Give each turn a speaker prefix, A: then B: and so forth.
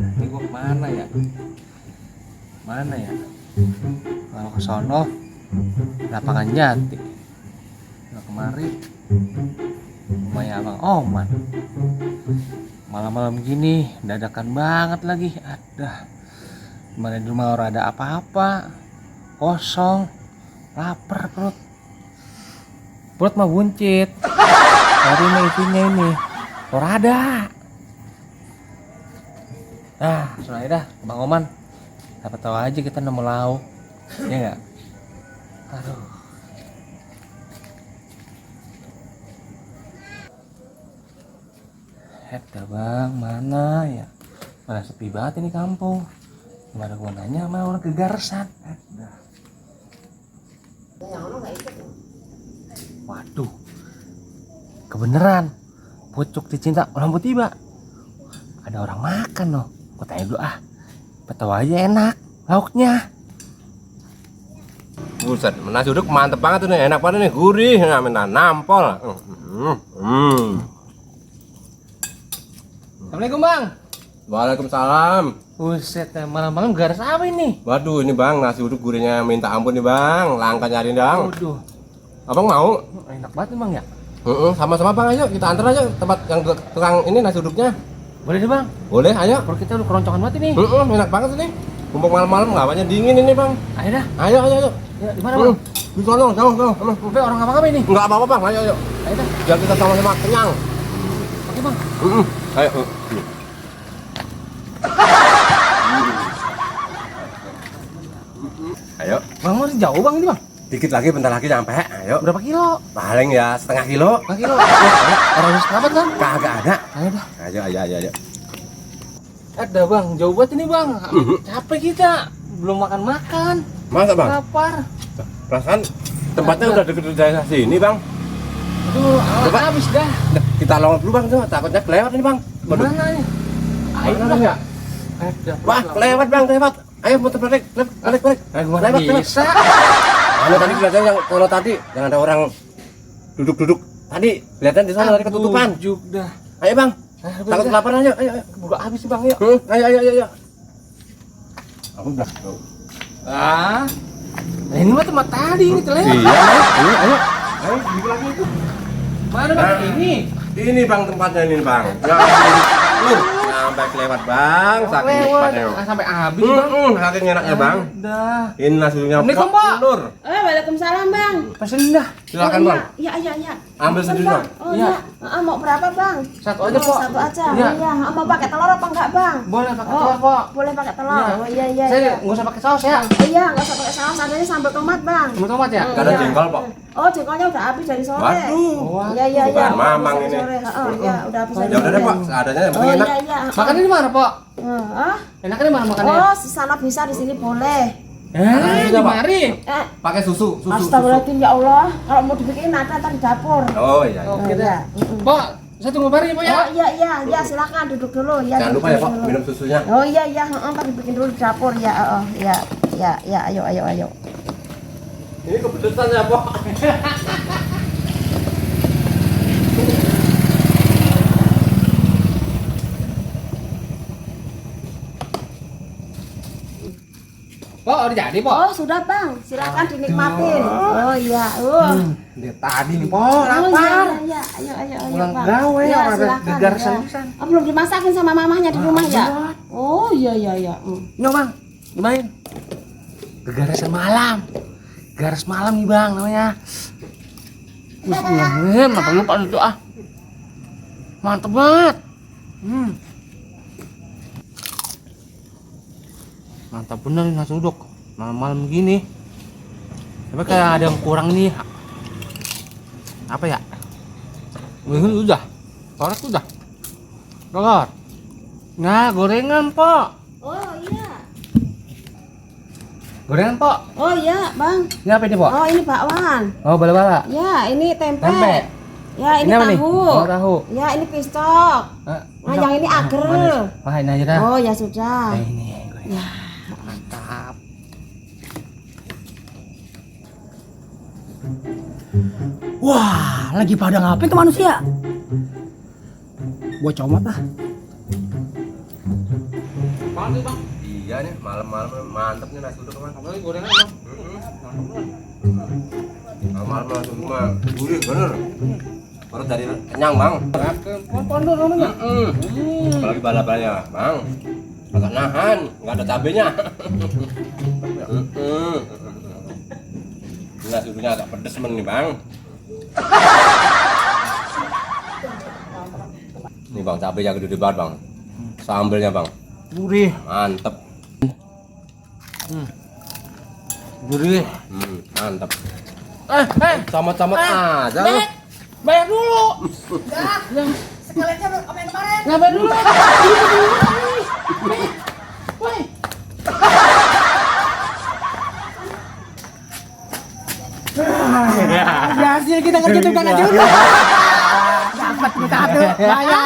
A: Ini gua kemana ya? Mana ya? Kalau ke sono lapangan Jati. Nah, kemari rumahnya Abang Oman. Malam-malam gini dadakan banget lagi. Ada mana di rumah orang ada apa-apa, kosong, lapar perut mah buncit. Hari ini isinya ini orang ada. Nah, sudah dah Bang Oman, siapa tahu aja kita nemu lauk, ya nggak? Aduh. Bang, mana ya? Mana sepi banget ini kampung. Gimana gua nanya sama orang kegarsan? Waduh, kebeneran. Pucuk dicinta orang tiba. Ada orang makan loh. Gua tanya dulu Tahu aja enak lauknya.
B: Buset, nasi uduk mantep banget tuh nih, enak banget nih, gurih, minta nampol.
A: Assalamualaikum Bang.
B: Waalaikumsalam.
A: Buset, malam-malam garas apa ini?
B: Waduh, ini Bang, nasi uduk gurihnya minta ampun nih Bang, langka nyariin Bang.
A: Waduh,
B: Abang mau?
A: enak banget nih Bang ya.
B: Sama-sama Bang, ayo kita antar aja tempat yang tukang ini nasi uduknya.
A: Boleh deh Bang.
B: Boleh, ayo.
A: Kalau kita udah keroncongan banget ini.
B: Enak banget ini. Mumpung malam-malam ngawanya dingin ini Bang.
A: Ayo dah.
B: Ayo.
A: Ya, di mana Bang?
B: Di sono, jauh.
A: Sampai orang apa-apa ini?
B: Enggak apa-apa Bang, ayo.
A: Ayo dah.
B: Biar kita sama-sama kenyang.
A: Oke Bang.
B: Ayo. Ayo.
A: Bang masih jauh Bang ini Bang.
B: Dikit lagi, bentar lagi nyampe. Ayo.
A: Berapa kilo?
B: Paling ya setengah kilo.
A: Berapa kilo? Orang harus kerabat kan?
B: Kagak ada.
A: Ayo dah.
B: Ayo.
A: Ada Bang, jauh banget ini Bang. Capek kita. Belum makan-makan.
B: Masa Bang?
A: Lapar.
B: Perasaan tempatnya udah deket dari sini Bang.
A: Aduh,
B: Coba.
A: habis dah.
B: Nah, kita lewat dulu Bang, takutnya kelewat ini Bang.
A: Mana nih? Ayo
B: Mana
A: dah.
B: ya? Wah, kelewat Bang, kelewat. Ayo muter balik.
A: Gimana
B: Lewat.
A: bisa?
B: Kalau tadi kelihatannya kalau tadi yang ada orang duduk tadi kelihatan di sana tadi ketutupan.
A: Juk dah.
B: Ayo Bang. Takut
A: Takut
B: kelaparan ayo.
A: buka habis sih Bang yuk.
B: Ayo. Aku udah.
A: Nah ini mah tempat tadi ini terlewat.
B: Iya, ayo. Ayo, bikin lagi itu.
A: Mana Bang? Ini.
B: Ini Bang tempatnya ini Bang. Ya, sampai kelewat Bang, saking
A: Lewat.
B: nikmatnya.
A: Sampai habis Bang.
B: Saking enaknya Bang.
A: Dah.
B: Ini nasinya
A: Assalamualaikum, Pak.
B: telur.
C: Waalaikumsalam Bang.
A: Pesen dah.
B: Silakan Bang.
C: Iya.
B: Ambil
C: Pesen,
B: sendiri, Bang.
C: Oh
A: Iya.
C: iya. Mau berapa Bang?
A: Satu aja, Pak.
C: Satu aja.
A: Iya.
C: Iya. Mau pakai telur apa enggak Bang?
A: Boleh pakai telur, Pak.
C: Boleh pakai telur.
A: Iya.
C: Oh iya.
A: Saya nggak usah pakai saus ya.
C: Iya, nggak usah pakai saus, adanya sambal tomat Bang.
A: Sambal tomat ya?
B: Nggak ada
C: Iya.
B: jengkol, Pak.
C: Oh, jengkolnya udah habis dari sore.
B: Waduh.
C: Iya.
B: Bukan
C: Udah
B: mamang
C: habis
B: ini.
C: dari sore. Iya, udah habis dari
B: Ya udah deh
C: sore.
B: Pak, seadanya yang
C: Oh
B: penting enak.
C: iya.
A: Makannya di mana, Pak?
C: Hah?
A: Enaknya di mana makannya?
C: Oh, di sana bisa, di sini boleh.
A: Di mari.
B: Pakai susu.
C: Astagfirullahaladzim ya Allah. Kalau mau dibikin ada ntar di dapur.
B: Oh iya.
A: Oke
C: Iya.
A: dah. Pak, saya tunggu mari Pak ya.
C: Oh iya, silakan duduk dulu ya.
B: Jangan lupa ya Pak, minum susunya.
C: Oh iya, ntar dibikin dulu di dapur ya. Ya, ayo.
B: Ini kepedesan ya Pak.
A: Pak, udah jadi, Pak.
C: Oh sudah Bang, silakan dinikmatin. Oh iya,
A: Dia tadi nih, Pak, lapar.
C: Iya, ayo
A: Pulang
C: Bang.
A: gawe,
C: Iya,
A: orang
C: silakan,
A: gegar
C: ya.
A: seriusan.
C: Oh, belum dimasakin sama mamahnya di rumah ya?
A: belum.
C: Oh iya.
A: Nyok, Bang. Gimana? Gegarasan malam. Garas malam nih, Bang, namanya. Mantap lupa itu Mantep banget. Mantap bener nih nasi uduk malam-malam begini. Tapi kayak ada yang kurang nih. Apa ya? Ini udah. Korek udah. Telur. Nah, gorengan, Pak.
C: Oh iya.
A: Gorengan, Pak.
C: Oh iya Bang.
A: Ini apa ini, Pak?
C: Oh ini bakwan.
A: Oh, bala-bala.
C: Ya ini tempe.
A: Tempe.
C: Ya ini
A: Ini apa nih?
C: tahu.
A: Oh, tahu.
C: Ya ini pistok.
A: Ah,
C: Nah yang ini agar.
A: Wah, ini aja dah.
C: Oh ya sudah.
A: Ini gorengan.
C: Ya.
A: Mantap.
D: Wah, lagi pada ngapain tuh manusia? Gua comot ah.
A: banget bang.
B: Iya nih, malam-malam mantep nih nasi uduk, Bang.
A: Apalagi gorengan bang.
B: Malam-malam nasi uduk mah gurih bener. Baru dari kenyang, Bang.
A: Pondor namanya.
B: Apalagi balapnya, Bang. Agak nahan, nggak ada cabenya. Nasi uduknya agak pedes men nih, Bang. Nih Bang, cabenya gede banget, Bang. Sambelnya, Bang.
A: Gurih.
B: Mantep.
A: Gurih.
B: Mantep.
A: Sama-sama
B: Aja lu.
A: Bayar dulu.
C: Sekalian aja apa yang kemarin?
A: Nggak bayar dulu. Woi.
D: Berhasil kita kerja tukang aja. Dapat kita tuh. Bayar.